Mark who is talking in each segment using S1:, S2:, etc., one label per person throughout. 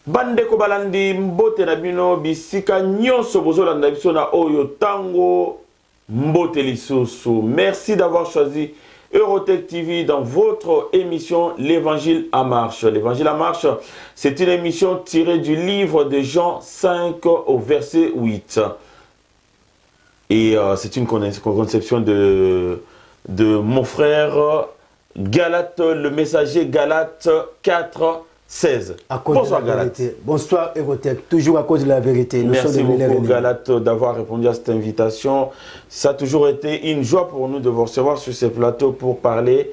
S1: Bandeko balandi, mbote na bino bisika nyonso bozolanda biso na oyo tango. Mbote lisusu. Merci d'avoir choisi Eurotech TV dans votre émission L'Évangile en marche. L'Évangile en marche, c'est une émission tirée du livre de Jean 5 au verset 8. Et c'est une conception de mon frère Galate, le messager Galate 4, 16.
S2: À cause
S1: Bonsoir
S2: de la
S1: Galate.
S2: vérité. Bonsoir Eurotech, toujours à cause de la vérité. Nous
S1: Merci
S2: sommes les
S1: beaucoup
S2: meilleurs
S1: Galate d'avoir répondu à cette invitation. Ça a toujours été une joie pour nous de vous recevoir sur ce plateau pour parler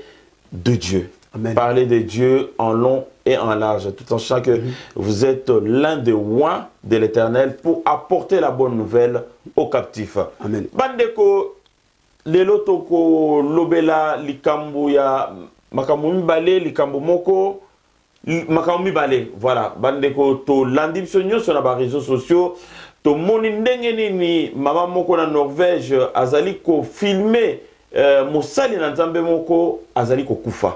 S1: de Dieu.
S2: Amen.
S1: Parler de Dieu en long et en large, tout en sachant que vous êtes l'un des oints de l'Éternel pour apporter la bonne nouvelle aux captifs.
S2: Amen.
S1: Bandeko, lelo toko lobela likambo ya makambo mibale, likambo moko, makambo mibale. Voilà, bandeko to landi biso nyonso na ba réseaux sociaux, to moni ndenge nini mama moko na Norvège azali ko filmer mosali na Nzambe moko azali kokufa.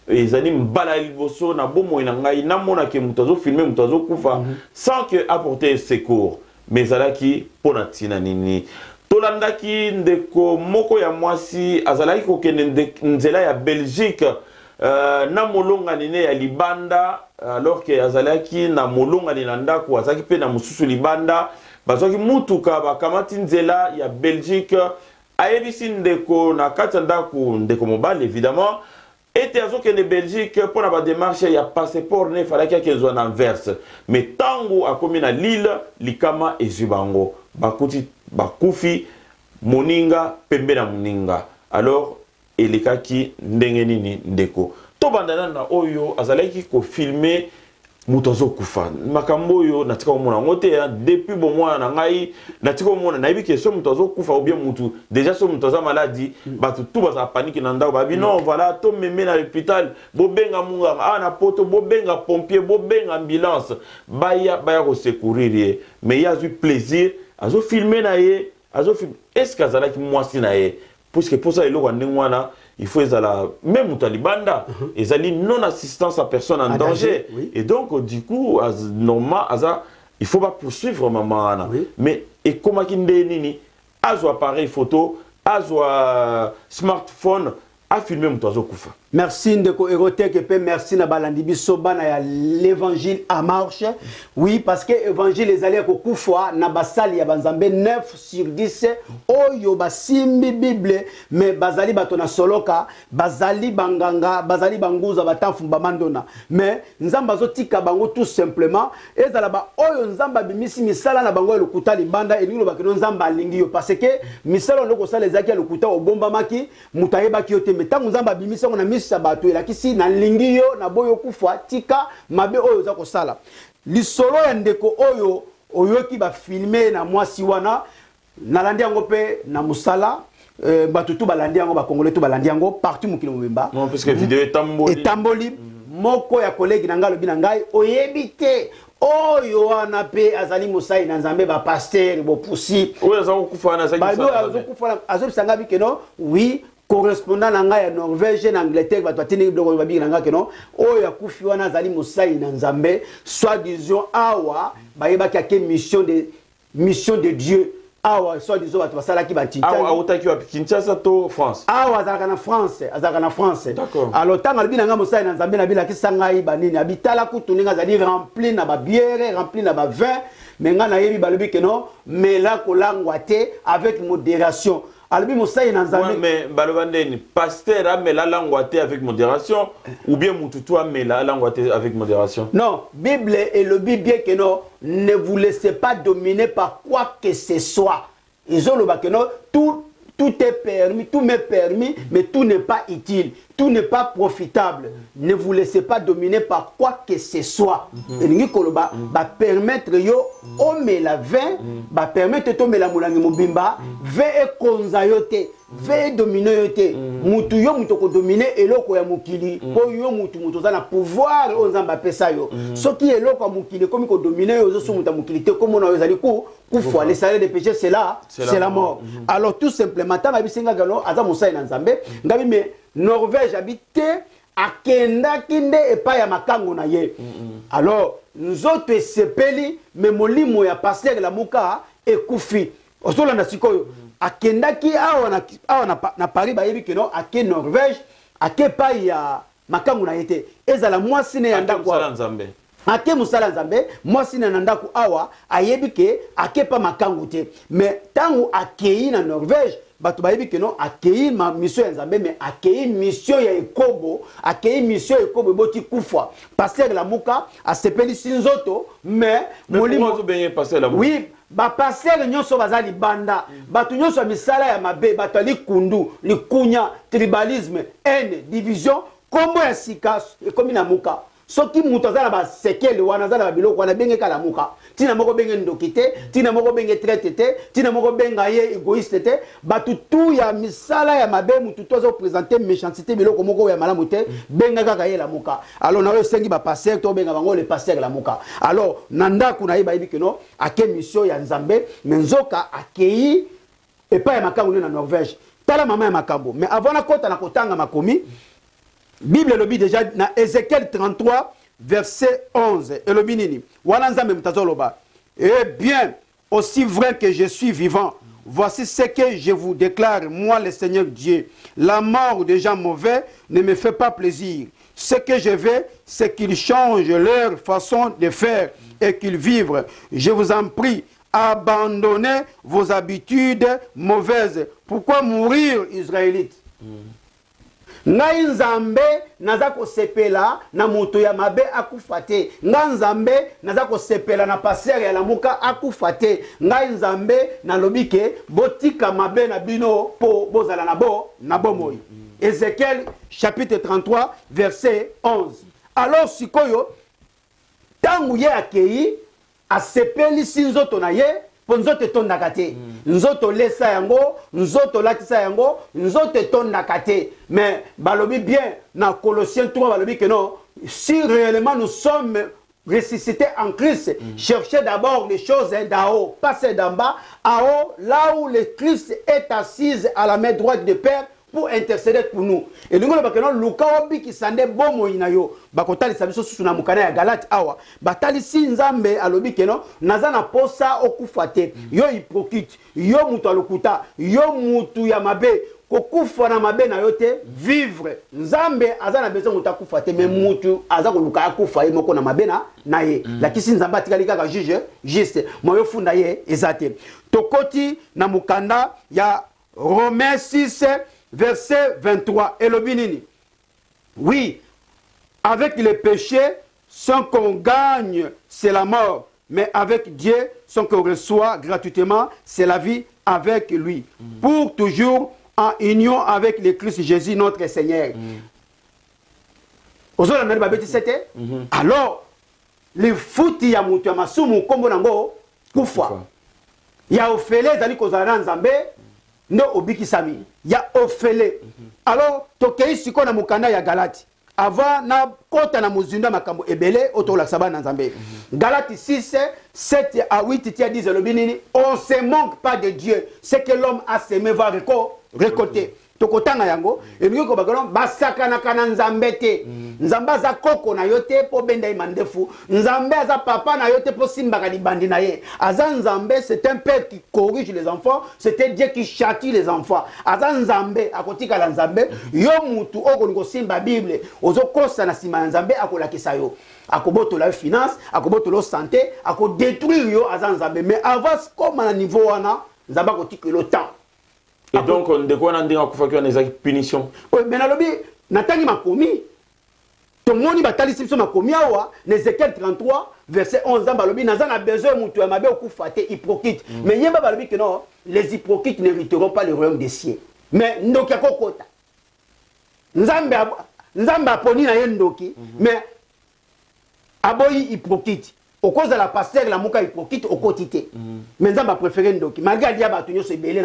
S1: Ezali mbala liboso na bomoi na ngai namonaki moto azofilme moto azokufa sans que apporter secours. Mais ezalaki mpo na ntina nini? Tolandaki ndeko moko ya mwasi azalaki kokende nzela ya Belgique na molongani ne ya libanda, alors que azalaki na molongani na ndako, azalaki mpe na mosusu libanda. Bazwaki mutuka bakamati nzela ya Belgique. Ayebisi ndeko na kati ya ndako, ndeko mobali évidemment, ete azokende Belgique mpo na ba démarche ya passeport ne efalaki akezwa na Anvers. Mais tango akomi na Lille, likama ezwi bango. Bakuti bakufi moninga pembe na moninga. Alors elekaki ndenge nini ndeko? Tobanda na oyo azalaki kofilme moto azokufa. Makambo oyo natika komona yango te, hein. Depuis bomwana na ngai natika komona, nayebi ke so moto azokufa ou bien motu déjà so moto aza maladi, bato tout bazala panique na ndako, babi non, voilà, tomeme na l'hôpital, bobenga munganga, na poto, bobenga pompier, bobenga ambulance, baya kosecourir ye. Mais ye azwi plaisir, azofilme na ye, azofilme. Est-ce que azalaki mwasi na ye? Puisque pour ça eloko ya ndenge wana, il faut ezala même moto ya libanda, ezali non assistance à personne en
S2: En
S1: danger.
S2: danger, oui.
S1: Et donc du coup, normalement, aza, il faut pas poursuivre maman wana. Mais ekomaki nde nini? Azwa appareil photo, azwa smartphone, a filmé moto azokufa.
S2: Merci ndeko Eurotech et merci na balandi biso bana ya l'évangile en marche. Oui, parce que évangile ezali ya kokufa na basali ya banzambe 9 sur 10 oyo basimbi Bible mais bazali bato na soloka, bazali banganga, bazali banguza, batamfu bamandona. Mais Nzambe azotika bango tout simplement ezala ba oyo Nzambe abimisi misala na bango ya lokuta libanda elingi loba kino Nzambe alingi yo parce que misala ndoko sala ezaki ya lokuta obombamaki moto ayebaki yo te. Mais tango Nzambe abimisi yango na miso ya bato elakisi nalingi yo na boyo kufa tika mabe oyo oza kosala. Lisolo ya ndeko oyo oyoki ba filme na mwasi wana nalandi yango mpe na mosala, bato tu balandi yango, ba Congolais tu balandi yango partout mokili mobimba.
S1: Non, parce que vidéo etamboli.
S2: Etamboli. Moko ya collègue na ngai alobi na ngai oyebi te oyo wana mpe azali mosali na Nzambe, ba pasteur bopusi.
S1: Oyo aza kokufa wana, azali
S2: Ba
S1: mosali na
S2: oyo
S1: Nzambe.
S2: azokufa wana, azobisa ngai bike no, oui, correspondant na ngai ya Norvège na Angleterre, bato batindaki biloko oyo babiki na ngai ke no, oyo akufi wana azali mosali na Nzambe, soit disant awa bayebaki ake mission de Dieu. Awa soit disant bato basalaki ba Kinshasa.
S1: Awa autaki wapi? Kinshasa to France?
S2: Awa azalaka na France, azalaka na France.
S1: D'accord.
S2: Alors tango alobi na ngai mosali na Nzambe na bilakisa ngai ba nini, abitala kutu ndenge azali rempli na ba bière, rempli na ba vin, mais ngai nayebi balobi ke non, mela kolangwa te avec modération. Alobi mosali na Nzambe.
S1: Ouais, mais baloba ndeni, pasteur amela langwa te avec modération ou bien mututu amela langwa te avec modération?
S2: Non, Bible elobi bien que non, ne vous laissez pas dominer par quoi que ce soit. Ils ont le que non, tout est permis, tout m'est permis, mais tout n'est pas utile. Tout n'est pas profitable. Ne vous laissez pas dominer par quoi que ce soit. Elingi koloba ba permettre yo omela vin, ba permettre tomela molangi mobimba, vin ekonza yo te, vin edomine yo te. Mutu yo mutu okodomine eloko ya mokili mpo yo mutu mutu oza na pouvoir oyo Nzambe apesa yo. Soki eloko ya mokili ekomi kodomine yo, ozosumuta mokili te, komona oyo ezali ku kufa. Le salaire de péché, c'est la mort. Alors, tout simplement, ntango ayebisi nga gano aza mosali na Nzambe, ngabi me Norvège abi te, akendaki nde epai ya makango na ye. Alors nzoto esepeli, me molimo ya pasteur Lamuka ekufi. Ozolanda sikoyo, akendaki awa na Paris, bayebi keno ake Norvège, ake epai ya makango na ye te, ezala mwasi ne ya ndako.
S1: Mosala Nzambe.
S2: Ake mosala Nzambe, mwasi na ndako awa ayebi ke ake pa makangu te. Mais ntango akei na Norvège, bato bayebi ke no akei ma mission ya Nzambe, mais akei mission ya ekobo. Akei mission ya ekobo, eboti kufa. Pasteur Lamuka asepelisi nzoto, mais
S1: molimo ozobenge pasteur Lamuka?
S2: Oui, bapasteur nyonso baza libanda, bato nyonso ya misala ya mabe, bato ya likundu, likunya, tribalisme, haine, division. Nkombo ya sika ekomi na muka. Soki moto aza na basekele wana, aza na babiloko wana, ebenge kala muka. Ntina moko benge ndoki te, ntina moko benge traître te, ntina moko benga ye égoïste te. Bato tu ya misala ya mabe, motu tu azoprésente méchanceté, biloko moko ya malamu te, benga kaka ye Lamuka. Alors na oyo esengi bapasteur to obenga bango le pasteur Lamuka. Alors na ndako na ye bayebi keno ake mission ya Nzambe, mais nzoka akei epai ya makambo nde na Norvège. Tala mama ya makambo. Mais avant nakota na kotanga makomi, Bible elobi déjà na Ézéchiel 33 verset 11, elobi nini wana? Nzambe moto azoloba: "Eh bien, aussi vrai que je suis vivant, voici ce que je vous déclare, moi le Seigneur Dieu: la mort des gens mauvais ne me fait pas plaisir. Ce que je veux, c'est qu'ils changent leur façon de faire et qu'ils vivent. Je vous en prie, abandonnez vos habitudes mauvaises. Pourquoi mourir, Israélites?" Ngai Nzambe naza kosepela na moto ya mabe akufa te. Ngai Nzambe naza kosepela na pasteur ya Lamuka akufa te. Ngai Nzambe nalobi ke botika mabe na bino mpo bozala na bo na bomoi. Ézéchiel chapitre 33 verset 11. Alors sikoyo, ntango ye akei, asepelisi nzoto na ye, mpo nzoto etondaka te. Nzoto lesa yango, nzoto latisa yango, nzoto etondaka te. Mais balobi bien na Colossiens 3, balobi ke non, si réellement nous sommes ressuscités en Christ, cherchez d'abord les choses d'en haut, pas celles d'en bas, en haut, là où le Christ est assise à la main droite du Père pour intercéder pour nous. Elingi oloba keno luka obikisa nde bomoi na yo. Bakotalisa biso susu na mokanda ya Galate awa, batalisi Nzambe alobi keno naza na posa okufa te. Yo hypocrite, yo moto ya lokuta, yo mutu ya mabe, kokufa na mabe na yo te, vivre. Nzambe aza na besoin moto akufa te, mais mutu aza koluka akufa ye moko na mabe na ye. Lakisi Nzambe atikali kaka juge juste, moyo funda ye eza te. Tokoti na mokanda ya Romains 6 verset 23, elobi nini? Oui, avec le péché, ce qu'on gagne, c'est la mort, mais avec Dieu, ce qu'on reçoit gratuitement, c'est la vie avec lui pour toujours, en union avec le Christ Jésus notre Seigneur. Ozolanda babetisa te. Alors lifuti ya moto ya masumu, nkombo nango kufa. Ya ofele ezali kozala na Nzambe nde obikisami ya ofele. Alors tokei sikoyo na mokanda ya Galati. Avant nakota na mozindo ya makambo ebele oyo tokolakisa bana na Nzambe, Galati 6 7 à 8 tia 10 elobi nini? On se moque pas de Dieu. Ce que l'homme a semé va récolter. Tokotanga yango. Elingi kobakelo basakanaka na Nzambe te. Nzambe aza koko na yo te mpo obenda ye mandefu. Nzambe aza papa na yo te mpo simbaka libandi na ye. Aza Nzambe, c'est un père qui corrige les enfants, c'est un Dieu qui châtie les enfants. Aza Nzambe, akotikala Nzambe. Yo mutu oyo kolinga osimba Bible, ozokosa na nsima ya Nzambe, akolakisa yo, akobotola yo finance, akobotola yo santé, akodétruire yo. Aza Nzambe. Mais avant koma na niveau wana, Nzambe akotikela yo temps.
S1: Et donc ndeko wana, ndenge akufaki wana, ezalaki punition?
S2: Oyo me nalobi, natangi makomi, tomoni batalisi biso makomi awa na Ézéchiel 33 verset 11. Nzambe alobi naza na besoin moto ya mabe okufa te, hypocrite. Mais yeba, balobi ke non, les hypocrites n'hériteront pas le royaume des cieux. Mais ndoki akokota. Nzambe Nzambe aponi na ye ndoki, mais aboyi hypocrite. Okozala pasteur Lamuka hypocrite, okoti te. Mais Nzambe apréféré ndoki malgré alia bato nyonso ebele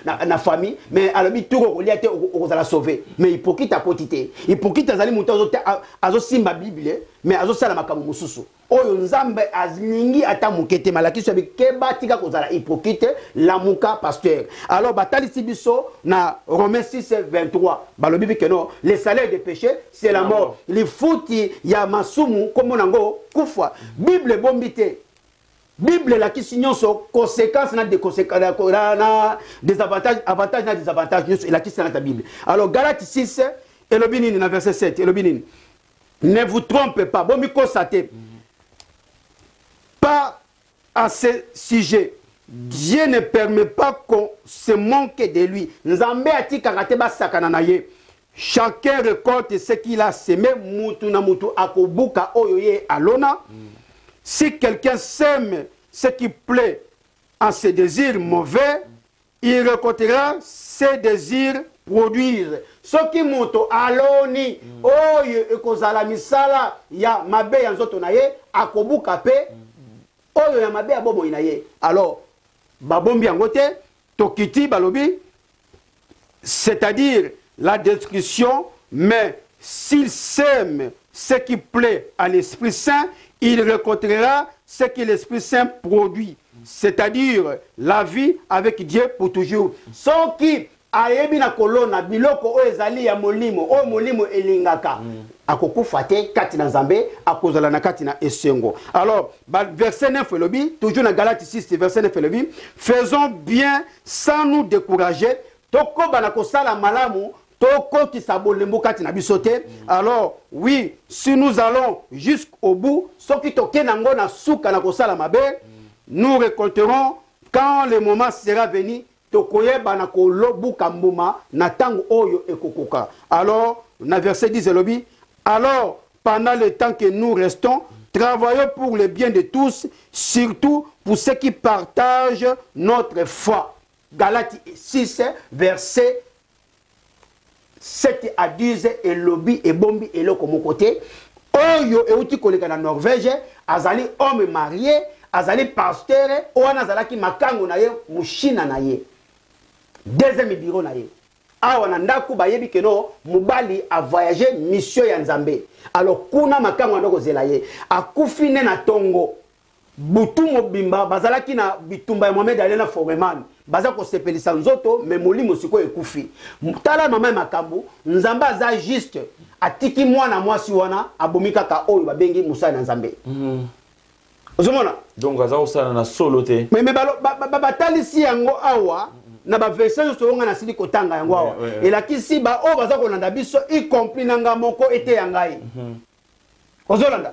S2: na famille, mais alobi tour okolia te, okozala sauvé. Mais hypocrite akoti te. Hypocrite azali moto azosimba Bible, mais azosala makambo mosusu oyo Nzambe alingi ata moke te. Malakisi ya bikeba, tika kozala hypocrite, Lamuka pasteur. Alors batalisi biso na Romains 6 23, balobi bi que non, le salaire de péché, c'est la mort. Lifuti ya masumu, kombo nango kufa. Bible ebombi te, Bible elakisi nyonso, conséquence na na désavantage, avantage na désavantage, nyonso elakisi na kati ya Bible. Alors Galate 6 elobi nini? Na verset 7 elobi nini? Ne vous trompez pas, bomikosa te pas à ce sujet. Dieu ne permet pas qu'on se moque de lui. Nzambe atikaka te basakana na ye. Chacun récolte ce qu'il a semé. Mutu na mutu akobuka oyo ye alona. Si quelqu'un sème ce qui plaît à ses désirs mauvais, il récoltera ses désirs produire. Soki moto aloni oyo ekozala misala ya mabe ya nzoto na ye, akobuka mpe oyo ya mabe ya bomoi na ye. Alors babombi yango te. Tokiti, balobi c'est-à-dire la destruction, mais s'il sème ce qui plaît à l'Esprit Saint, il récoltera ce que l'Esprit Saint produit, c'est-à-dire la vie avec Dieu pour toujours. Soki ayebi na kolona biloko oyo ezali ya molimo, oyo molimo elingaka, akokufa te kati na Nzambe, akozala na kati na esengo. Alors verset 9 elobi, toujours na Galate 6 verset 9 elobi: faisons bien sans nous décourager. Tokoba na kosala malamu, tokotisa bolembu kati na biso te. Alors oui, si nous allons jusqu'au bout, soki tokende yango na suka na kosala mabe, nous récolterons quand le moment sera venu. Tokoyeba na kolobuka mbuma na ntango oyo ekokoka. Alors na verset 10 elobi: alors pendant le temps que nous restons, travaillons pour le bien de tous, surtout pour ceux qui partagent notre foi. Galate 6 verset 7 à 10 elobi, ebombi eloko moko te. Oyo euti koleka na Norvège, azali homme marié, azali pasteur. Oyo wana azalaki makango na ye, moshina na ye, deuxième bureau na ye awa na ndako. Bayebi que non, mobali avoyage mission ya Nzambe. Alors kuna makango anda kozela ye, akufi nde na ntongo. Butu mobimba bazalaki na bitumba ya Mohamed Ali na Foreman, baza kosepelisa nzoto, mais molimo sikoyo ekufi. Tala mama ya makambo, Nzambe aza juste, atiki mwana mwasi wana, abomi kaka oyo babengi mosali na Nzambe. Ozomona?
S1: Donc aza kosala na solo te.
S2: Mais batalisi yango awa na baverset nyonso oyo ngai nasili kotanga yango awa. Elakisi baoyo baza kolanda biso, y compris na nga moko, ete ya ngai. Ozolanda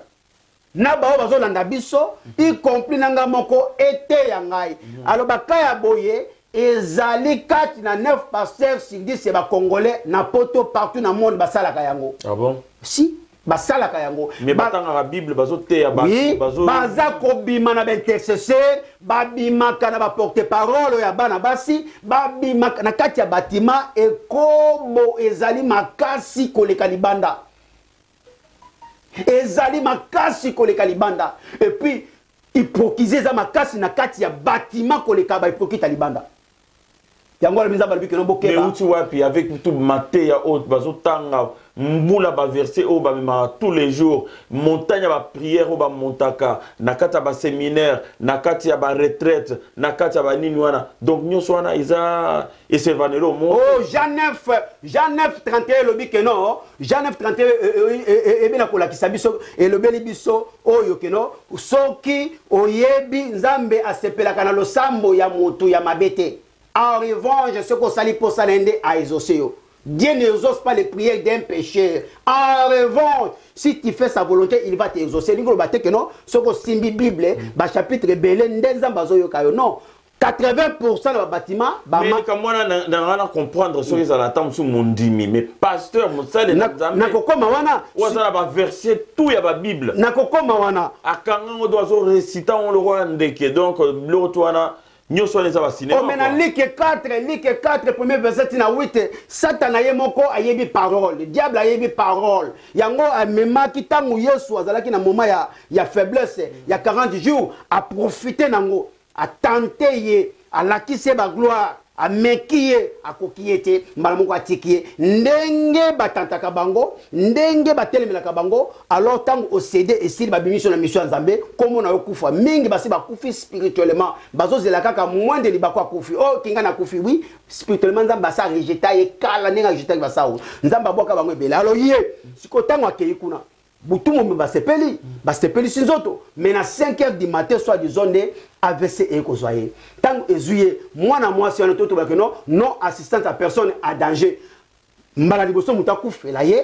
S2: na baoyo bazolanda biso, y compris na nga moko, ete ya ngai. Alors baka ya boye ezali kati na 9 pasteurs sur 10 ya Bacongolais na Poto, partout na monde basalaka yango.
S1: Ah bon?
S2: Si, basalaka yango.
S1: Mais batangaka Bible, bazoteya.
S2: Oui, baza kobima na baintercesseur, babimaka na baporte parole ya bana basi, babimaka na kati ya batima. Ekobo ezali makasi koleka libanda, ezali makasi koleka libanda. Et puis hypocrisie eza makasi na kati ya batima koleka bahypocrite ya libanda. Yango wana Nzambe alobi que non, bokeba.
S1: Euti wapi? Avec tout mateya oyo bazotanga, mbula baverset oyo bamemaka tous les jours, montagne ya baprière oyo bamontaka na kati ya baséminaire, na kati ya baretraite, na kati ya banini wana, donc nyonso wana eza esevanelo mo.
S2: Oh, Jean 9, Jean 9 31 elobi que non, Jean 9 31 ebi na kolakisa biso, elobeli biso oyo que non, soki oyebi Nzambe asepelaka na losambo ya moto ya mabe te. En revanche, soki osali mposa na ye, nde aexauce yo. Dieu n'exauce pas les prières d'un pécheur. En revanche, si tu fais sa volonté, il va t'exaucer. Lingo loba te que non, soki osimbi Bible, ba chapitre ebele nde Nzambe azoyoka yo. Non. 80% na babâtiment.
S1: Likambo wana na nga na comprendre soki ezala ata mosusu mondimi, mais pasteur, mosali na Nzambe
S2: Nakokoma wana.
S1: Oyo aza na baverset tout ya babible.
S2: Nakokoma wana.
S1: Akanga ngo do azoréciter ngo lokola ndeke, donc biloko to wana. Nyonso wana eza bacinema.
S2: Oh, mais na Luc 4, Luc 4, premier verset na 8, Satana ye moko ayebi parole, diable ayebi parole. Yango amemaki ntango Yesu azalaki na moment ya faiblesse ya 40 jours, aprofite nango, atante ye, alakisi ye bagloire, ameki ye, akoki ye te, mbala moko atiki ye. Ndenge batantaka bango, ndenge batelemelaka bango, alors ntango océder, esili, babimisi yo na mission ya Nzambe, kombo na yo kufa. Mingi basi bakufi spirituellement, bazozela kaka moindre libako, akufi. Oh, kinga nakufi. Oui, spirituellement Nzambe asa rejeter ye kala, ndenge arejetaki basao. Nzambe abwaka bango ebele. Alors ye sikoyo, ntango akei kuna, butu mombe basepeli, basepelisi nzoto, mais na 5 heures du matin, soit disant nde AVC eye kozwa ye. Ntango ezwi ye, mwana mwasi wana, to tobaki no non assistance à personne à danger, mbala liboso moto akufela ye.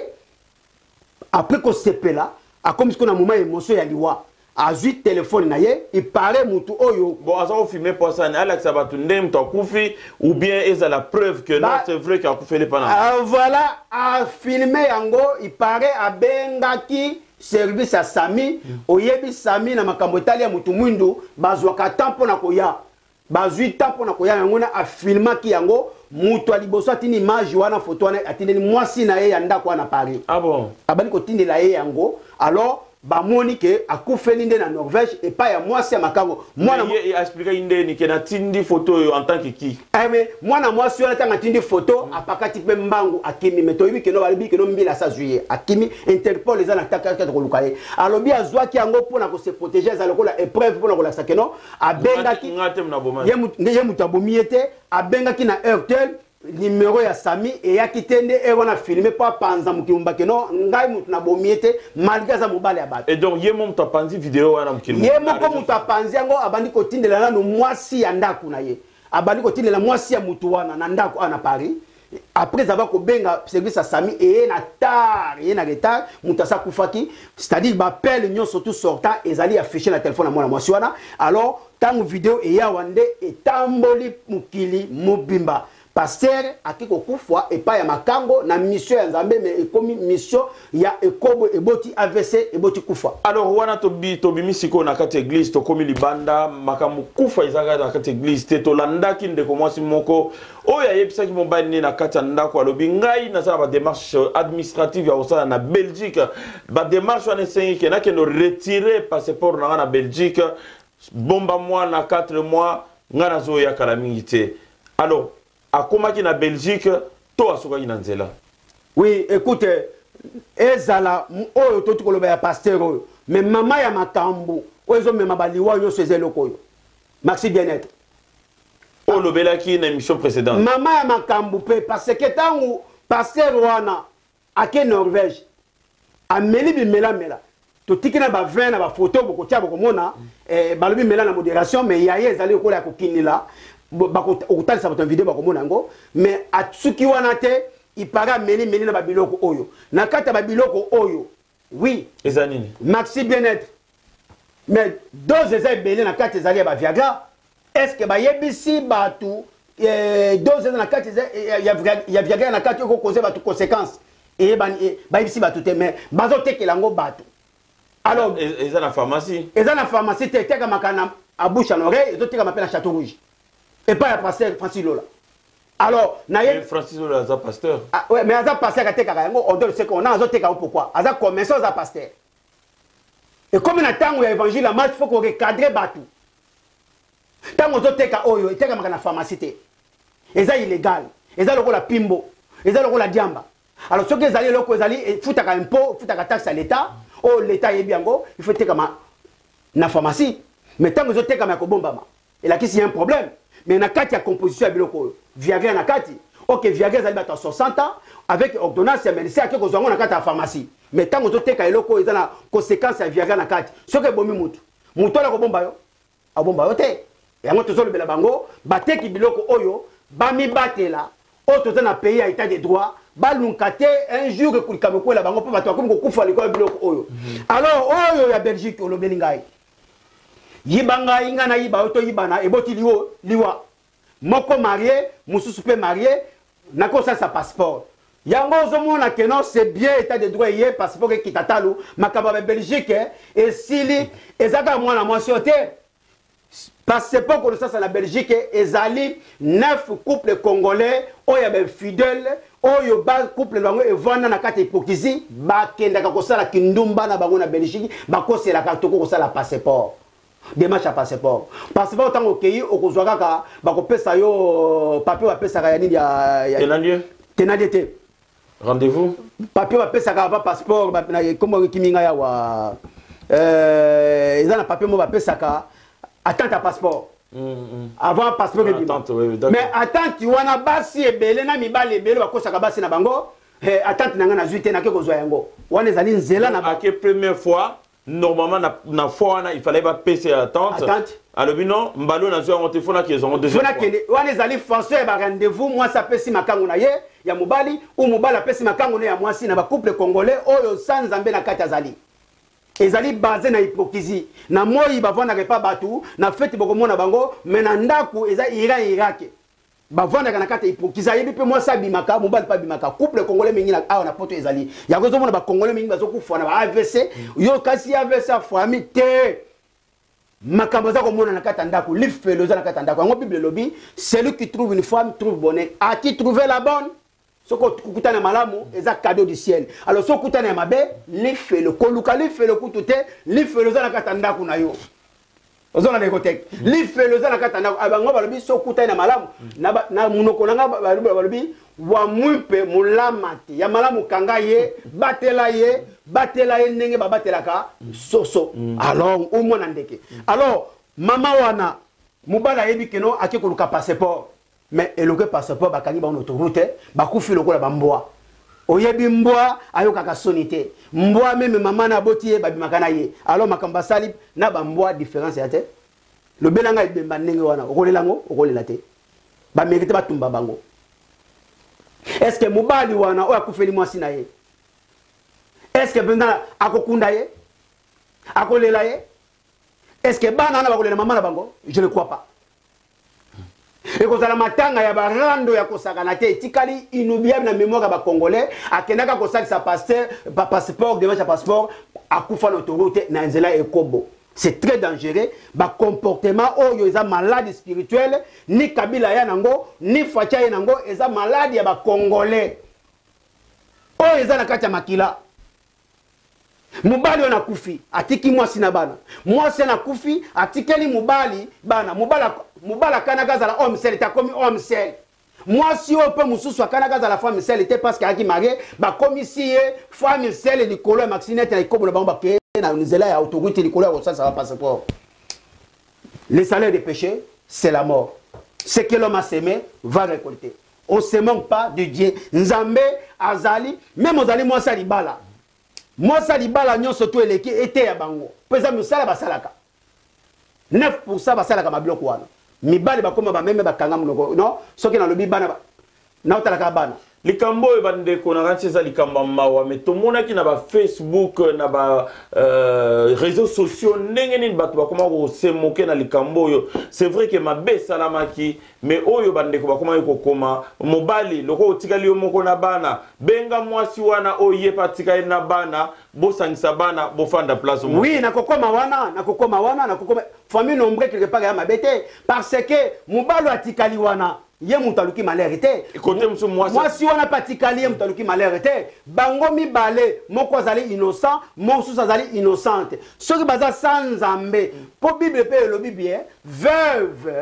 S2: Après kosepela, akomi sikoyo na moment émotion ya liwa, azwi telefone na ye, ipare mutu oyo.
S1: Bon, aza kofilmer mpo asani alakisa bato ndenge moto akufi, ou bien ezala preuve que non, c'est vrai que akufeli mpa na
S2: Ah, voilà, afilmer yango. Ipare abengaki service ya SAMU. Oyebi SAMU, na makambo etali ya motu mwindu, bazwaka temps mpo na koya, bazwi temps mpo na koya. Yango na afilmaki yango. Moto ya liboso atindi image wana, foto wana, atindeli mwasi na ye ya ndako wana Paris.
S1: Ah bon.
S2: Abandi kotindela ye yango. Alors bamoni ke akufeli nde na Norvège, epai ya mwasi ya makango, mwana.
S1: Ye expliquaki ndeni ke natindi photo oyo en tant que qui?
S2: Eh, mais mwana mwasi wana, ntango atindi foto, apakati mpe mbangu, akimi. Me toyebi keno balobi keno mbila asa azwi ye, akimi. Interpol eza na kati koluka ye. Alobi azwaki yango mpona kose protéger, eza lokola épreuve mpona kolakisa keno abengaki
S1: Nga te na
S2: ye ye moto abomi ye te. Abengaki na Airtel, numéro ya SAMU eyaki te, nde ere wana filme mpo apanza mokili mobimba keno ngai moto nabomi ye te, malgré aza mobali ya bato.
S1: Et donc ye mo moto apanzi video wana mokili?
S2: Ye moko moto apanzi yango. Abandi kotindela nano mwasi ya ndako na ye, abandi kotindela mwasi ya motu wana na ndako awa na Paris. Après avoir kobenga service ya SAMU, eye na tard, eye na retard, moto asa akufaki. C'est-à-dire baappel nyonso tout sortant ezali affiché na telefone ya mwana mwasi wana. Alors ntango video eyawa nde etamboli mokili mobimba. Pasteur ake kokufa epai ya makango na mission ya Nzambe, mais ekomi mission ya ekobo, eboti AVC, eboti kufa.
S1: Alors wana tobimi sikoyo na kati ya église, tokomi libanda. Makambo kufa eza kaka na kati ya église te. Tolandaki ndeko mwasi moko oyo ayebisaki mobali nde na kati ya ndako, alobi: "Ngai naza na badémarche administrative ya kosala na Belgique. Badémarche wana esengi ke nakende retirer passeport na nga na Belgique. Bomba mwana 4 mois, ngai nazoya kala mingi te." Alors akomaki na Belgique to asukaki na nzela?
S2: Oui, écoute, ezala oyo toti koloba ya pasteur oyo, mais mama ya makambo oyo ezomema baliwa nyonso eza eloko oyo, Maxi Bien-être.
S1: Oyo olobelaki na émission précédente.
S2: Mama ya makambo mpe, parce que ntango pasteur wana ake Norvège, ameli bimelamela. Totiki na bavin na bafoto, bokotia, bokomona. Balobi mela na modération, mais ya ye ezali lokola ya kokinila. Okotalisa bato ya video, bakomona yango. Mais asuki wana te. Ipara ameli meli na babiloko oyo, na kati ya babiloko oyo, oui.
S1: Eza nini?
S2: Maxi Bien-être, mais dose eza ebele na kati, ezali ya baviagra. Est ce que bayebisi bato dose eza na kati ya viagra na kati okokoze bato conséquence eyebani? Bayebisi bato te, mais bazotekela yango bato. Alors
S1: eza na pharmacie?
S2: Eza na pharmacie te, etekamaka na à bouche en oreille, ezotekama mpe na Château Rouge epai ya pasteur Francis Lola. Alors
S1: na ye, Francis Lola aza pasteur?
S2: Ah, ouais, mais aza pasteur atekaka yango. On doit ce qu'on a, azoteka yango pourquoi? Aza commerçant, aza pasteur. Ekomi na ntango ya Évangile ya Marche, faut korecadrer bato. Ntango ozoteka oyo etekamaka na pharmacie te, eza illégal, eza lokola pimbo, eza lokola diamba. Alors soki ezali eloko ezali efutaka impôt, efutaka taxe ya l'État, oyo l'État ayebi yango, il faut etekama na pharmacie. Mais ntango ezotekama ya kobombama, elakisi un problème. Mais na kati ya composition ya biloko oyo, viagra na kati. Ok, viagra ezali bato ya 60 ans avec ordonnance ya médecin ake kozwa yango na kati ya pharmacie. Mais ntango ozoteka eloko oyo eza na conséquence ya viagra na kati, soki ebomi mutu, mutu wana kobomba yo, abomba yo te. Yango tozolobela bango, bateki biloko oyo bamibatela. Oyo toza na pays ya état de droit, balunka te un jour likambo ekwela bango, mpo bato bakomi kokufa likolo ya biloko oyo. Alors oyo ya Belgique olobeli ngai, yiba ngai, ngai nayiba yo, toyibana, eboti liwo liwa. Moko marié, mosusu mpe marié, nakosalisa passeport yango. Ozomona ke non, c'est bien, état de droit eye, passeport ekita talo. Makambo ya Belgique esili. Eza kaka mwana mwasi oyo te. Passeport kolosasa na Belgique ezali 9 couple congolais oyo ya bainfidèle, oyo ba couple na bango evanda na kati ya hypocrisie, bakendaka kosala kindumba na bango na Belgique, bakoselaka toko kosala passeport, démarche ya passeport. Passeport, ntango okei, okozwa kaka, bakopesa yo papier bapesaka ya nini ya
S1: Tenadier.
S2: Tenadier te.
S1: Rendez-vous.
S2: Papier bapesaka avant passeport, kombo ekimi ngai awa. Eza na papier mo bapesaka attente ya passeport avant passeport
S1: Ah,
S2: ebima.
S1: attente, oui, d'accord.
S2: Mais attente wana, basi ebele na mibali ebele bakosaka basi na bango: "Attente na ngai nazwi te, nake kozwa yango." Wana ezali nzela na
S1: Ake première fois, normalement na fois wana il fallait bapesa attente.
S2: Attente.
S1: Alobi non, mbalo nazwi yango te, fo nakende yango deuxième
S2: fo
S1: fois.
S2: Nakende wana ezali façon ya barendez-vous. Mwasi apesi makango na ye ya mobali ou mobali apesi makango na ye ya mwasi. Na bacouple congolais oyo sa Nzambe na kati azali, ezali base na hypocrisie. Na moi bavandaka epa bato, na feti bokomona bango, me na ndako eza Iran, Irak. Bavandaka na kati ya hypocrisie. Ayebi mpe mwasi abimaka, mobali mpe abimaka. Couple congolais mingi awa na Poto ezali yango. Ezomona bacongolais mingi bazokufa na ba AVC. Yo kasi AVC afwami te, makambo aza komona na kati ya ndako, lifelo eza na kati ya ndako. Yango Bible elobi: "Celui qui trouve une femme trouve bonheur." As-tu trouvé la bonne? Soki okutana ya malamu, eza cadeau du ciel. Alors soki okutana ya mabe, lifelo. Koluka lifelo kutu te, lifelo eza na kati ya ndako na yo. Ozona ndeko te, lifelo eza na kati ya ndako. Ah, bango balobi soki okutani na malamu, na monoko na nga balobi wa mwimpe molama te ya malamu, kanga ye, batela ye, batela ye ndenge babatelaka soso alors omona ndeke. Alors mama wana, mobali ayebi keno ake koluka passeport, mais eloke passeport, bakangi bango na autoroute, bakufi lokola bambwa. Oyebi mbwa ayokaka soni te. Mbwa même mama na aboti ye, babimaka na ye. Alors makambo asali na bambwa, différence ya te. Lobela ngai ebemba ndenge wana, okolela yango? Okolela te. Bamérite batumba bango. Est ce que mobali wana oyo akufeli mwasi na ye, est ce que mpenza akokunda ye, akolela ye? Est ce que bana wana bakolela mama na bango? Je ne crois pas. Ekozala matanga ya barando ya kosakana te, etikali inoubliable na mémoire ya bacongolais. Akendaka kosalisa pasteur passeport, démarche ya passeport, akufa na autoroute na nzela ekobo. C'est très dangereux, bacomportement oyo eza malade spirituelle. Ni Kabila ya nango, ni Fatshi ye nango, eza malade ya bacongolais oyo eza na kati ya makila. Mobali oyo nakufi, atiki mwasi na bana. Mwasi nakufi, atikeli mobali bana. Mobali akanaka azala homme seul te, akomi homme seul. Mwasi oyo mpe mosusu akanaka azala femme seule te, parce que ayaki mariée, bakomisi ye femme seule likolo ya maxinete na ekobo na bango. Bakeye na nzela ya autoroute likolo ya kosalisa bapasseport. Le salaire de péché, c'est la mort. Ce que l'homme a semé va récolter. On se manque pas de Dieu. Nzambe azali. Même ozali mwasi ya libala, mwasi ya libala nyonso to eleki eteya bango, mpo eza mosala basalaka. 9 basalaka mabiloko wana. Mibali bakóma bameme, bakanga monoko. Non, soki nalobi bana, naotalaka bana.
S1: Likambo oyo, bandeko, na kati eza likambo ya mawa, me tomonaki na bafacebook, na ba réseaux sociaux, ndenge nini bato bakoma kosemoke na likambo oyo. C'est vrai ke mabe esalamaki, mais oyo bandeko bakomaki kokoma: mobali, lokola otikali yo moko na bana, benga mwasi wana oyo ye mpe atikali na bana, bosangisa bana, bofanda place moko.
S2: Oui, nakokoma wana, nakokoma wana, nakokoma. Famille nombre quelque part ya mabe te, parce que mobali oyo atikali wana, ye moto aluki malheur te.
S1: Kote mosusu, mwasi.
S2: Mwasi wana mpe atikali, ye moto aluki malheur te. Bango mibale, moko azali innocent, mosusu azali innocente. Soki baza sa Nzambe, mpo Bible mpe elobi bien: veuve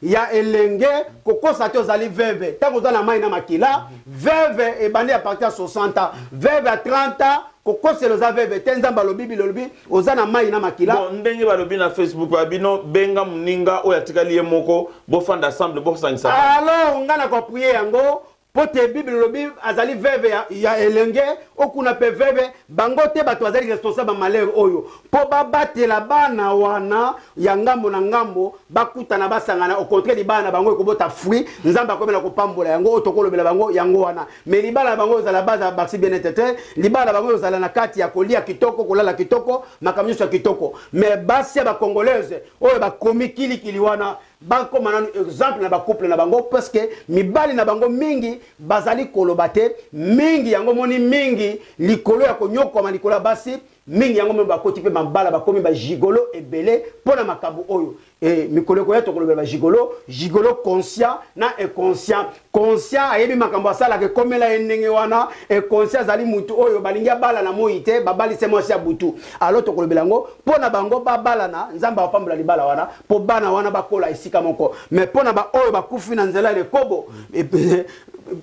S2: ya elenge, kokosa te ozali veuve ntango oza na mai na makila. Veuve ebandi à partir ya 60 ans. Veuve ya 30 ans, kokosela oza veuve te. Nzambe alobi, Bible elobi oza na mai na makila.
S1: Bon, ndenge balobi na Facebook, babino benga moninga oyo atikali ye moko, bofanda ensemble, bosangisa bana.
S2: Alors nga na koappuyer yango, mpo te Bible elobi azali veuve ya elenge, okuna mpe veuve. Bango te bato bazali responsable ya malheur oyo, mpo babatela bana wana ya ngambo na ngambo, bakutana, basangana. Au contraire, libala na bango ekobota fruit, Nzambe akomela kopambola yango. Oyo tokolobela bango yango wana. Mais libala na bango ezala base ya baxi bien-être te. Libala na bango ezala na kati ya kolia kitoko, kolala kitoko, makambo nyonso ya kitoko. Mais basi ya bacongolaise oyo bakomi kilikili wana, bakóma nanu exemple na bacouple na bango, parce que mibali na bango mingi bazali koloba te mingi. Yango moni mingi likolo ya konyokwama likolo ya basi. Mingi yango me bakoti mpe mabala, bakomi bagigolo ebele mpo na makambo oyo. E mikolo ekoya tokolobela bagigolo, gigolo conscient na inconscient. Conscient ayebi makambo asalaka, ekomela ye ndenge wana. Inconscient azali mutu oyo balingi abala na moi te, babalise mwasi ya butu. Alors tokolobela yango mpo na bango babalana, Nzambe apambola libala wana mpo bana wana bakola esika moko. Mais mpo na baoyo bakufi na nzela ya ekobo,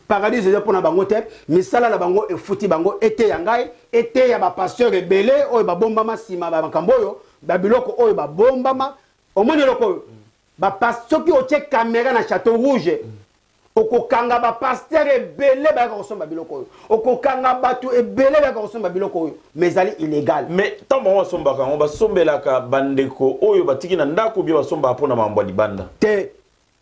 S2: paradis eza mpo na bango te. Misala na bango efuti bango. Eteya ngai, eteya bapasteur ebele oyo babombama nsima ba makambo oyo, babiloko oyo babombama. Omoni eloko oyo, soki otie caméra na Château Rouge, okokanga bapasteur ebele bayaka kosomba biloko oyo, okokanga bato ebele bayaka kosomba biloko oyo, mais ezali illégal.
S1: Mais ntango bango basombaka yango, basombelaka bandeko oyo batiki na ndako, bie basombaka mpona makambo ya libanda?
S2: Te,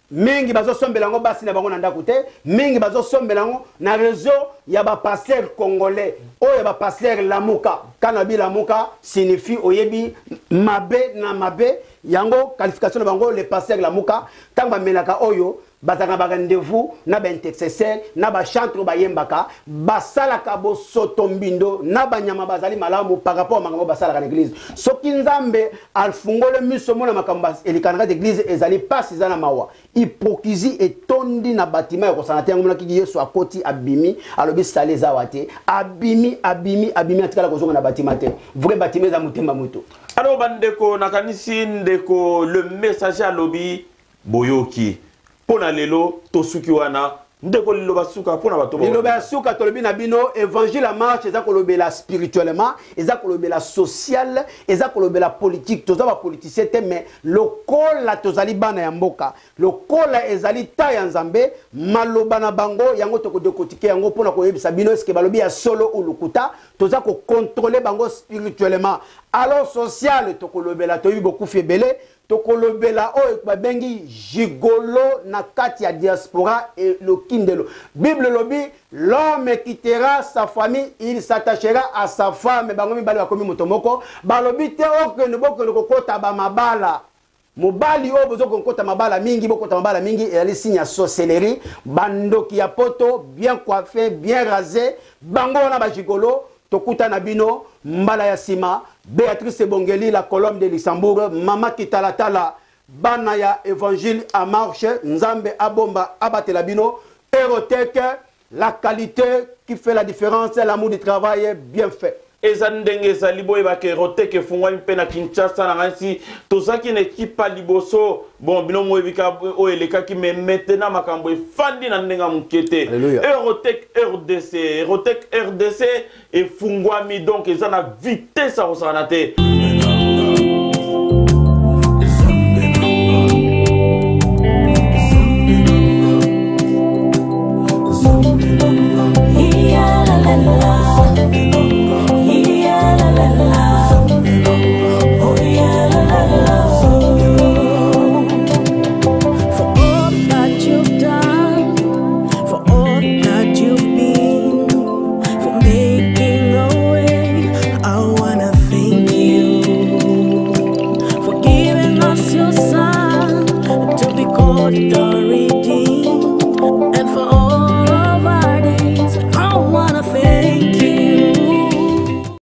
S2: mingi bazosombela yango basi na bango na ndako te. Mingi bazosombela yango na réseau ya bapasteur congolais oyo ya bapasteur Lamuka. Kana bi Lamuka signifie oyebi mabe na mabe yango, qualification na bango, le pasteur Lamuka. Ntango bamelaka oyo, bazalaka na barendez-vous na baintercesseur, na bachantre bayembaka, basalaka bosoto mbindo na banyama. Bazali malamu par rapport makambo basalaka na église. Soki Nzambe afungoli miso mona makambo elekana kati église, ezali mpasi, eza na mawa. Hypocrisie etondi na batima ya kosana te. Yango monakiki Yesu akoti, abimi, alobi sale eza awa te. Abimi, abimi, abimi, atikala kozonga na batima te. Vrai batima eza motema moto.
S1: Alors bandeko, nakanisi ndeko le messager alobi, boyoki. Mpo na lelo tosuki wana. Ndeko, liloba suka mpo na bato.
S2: Liloba ya suka, tolobi na bino, Évangile en marche eza kolobela spirituellement, eza kolobela social, eza kolobela politique. Toza bapoliticien te, mais lokola tozali bana ya mboka, lokola ezali ta ya Nzambe, maloba na bango yango tokodécortiquer yango mpona koyebisa bino eske balobi ya solo ou lokuta. Toza kocontrôler bango spirituellement. Alors social tokolobela, toyebi bokufi ebele. Tokolobela oyo babengi gigolo na kati ya diaspora elokindelo. Bible elobi: "L'homme quittera sa famille, il s'attachera à sa femme, bango mibale bakomi moto moko." Balobi te okende, bokende kokota bamabala. Mobali oyo bozokokota mabala mingi, bokota mabala mingi, ezali signe ya sorcellerie. Bandoki ya poto, bien coiffé, bien rasé, bango wana bagigolo. Tokuta na bino mbala ya nsima. Béatrice Ebongeli, la colombe de Luxembourg, mama Kitalatala, bana ya Évangile en marche, Nzambe abomba, abatela bino. Eroteke, la qualité qui fait la différence, l'amour du travail bien fait.
S1: Eza ndenge ezali. Boyebaka, Eroteke efungwami mpe na Kinshasa. Na ngai nsi tozalaki na ekipa liboso. Bon, bino moyebika oyo elekaki, mais maintenant makambo efandi na ndenge ya moke te. Erotec RDC, Erotec RDC efungwami, donc eza na vitesse ya kosakana te.